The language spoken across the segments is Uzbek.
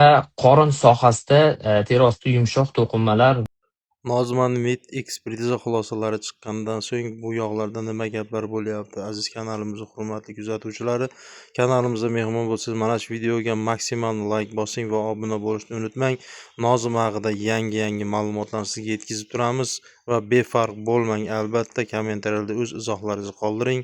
Qorin sohasida teri osti yumshoq to'qimalar Nozimani med ekspertiza xulosalari chiqqanidan so'ng bu yoqlarda nima gaplar bo'lyapti? Aziz kanalimizni hurmatli kuzatuvchilari, kanalimizda mehmon bo'lsangiz, mana shu videoga maksimal layk bosing va obuna bo'lishni unutmang. Nozima haqida yangi-yangi ma'lumotlarni sizga yetkazib turamiz va befarq bo'lmang. Albatta, kommentariyada o'z izohlaringizni qoldiring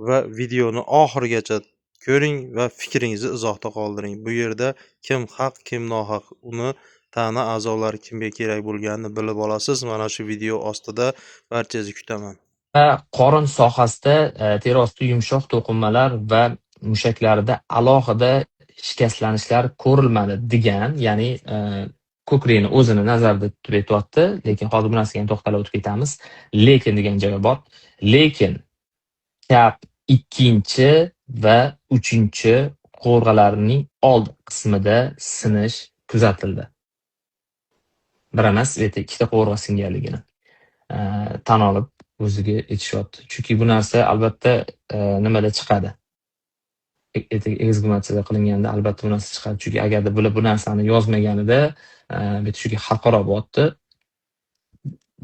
va videoni oxirigacha ko'ring va fikringizni izohda qoldiring. Bu yerda kim haq, kim nohaq, uni tana a'zolari kimga kerak bo'lganini bilib olasiz. Mana shu video ostida barchangizni kutaman. Va qorin sohasida teri osti yumshoq to'qimalar va mushaklarida alohida shikastlanishlar ko'rilmadi degan, ya'ni ko'krakni o'zini nazarda tutib aytyapti, lekin hozir bu narsaga ham to'xtalib o'tib ketamiz. Lekin degan joyi bor. Lekin chap ikkinchi va uchinchi qovurg'alarining old qismida sinish kuzatildi. Bir emas, bu yerda ikkita qovurg'a singanligini tan olib o'ziga aytishyapti. Chunki bu narsa albatta nimada chiqadi? Eksgumatsiyada qilinganda albatta bu narsa chiqadi. Chunki agarda bular bu narsani yozmaganida, bu yerda chunki xalqaro bo'lyapti.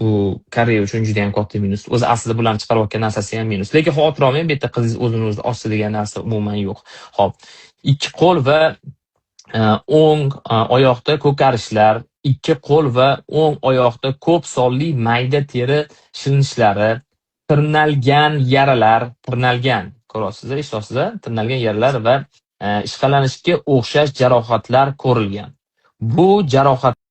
Bu Koreya uchun juda ham katta minus. O'zi aslida bularni chiqarayotgan narsasi ham minus. Lekin xavotir olmang, bu yerda qizingiz o'zini o'zi osdi degan narsa umuman yo'q. Xo'p, ikki qo'l va o'ng oyoqda ko'karishlar, ikki qo'l va o'ng oyoqda ko'p sonli mayda teri shilinishlari, tirnalgan yaralar, tirnalgan, ko'ryapsiz, eshityapsiz, tirnalgan yaralar va ishqalanishga o'xshash jarohatlar ko'rilgan. Bu jarohat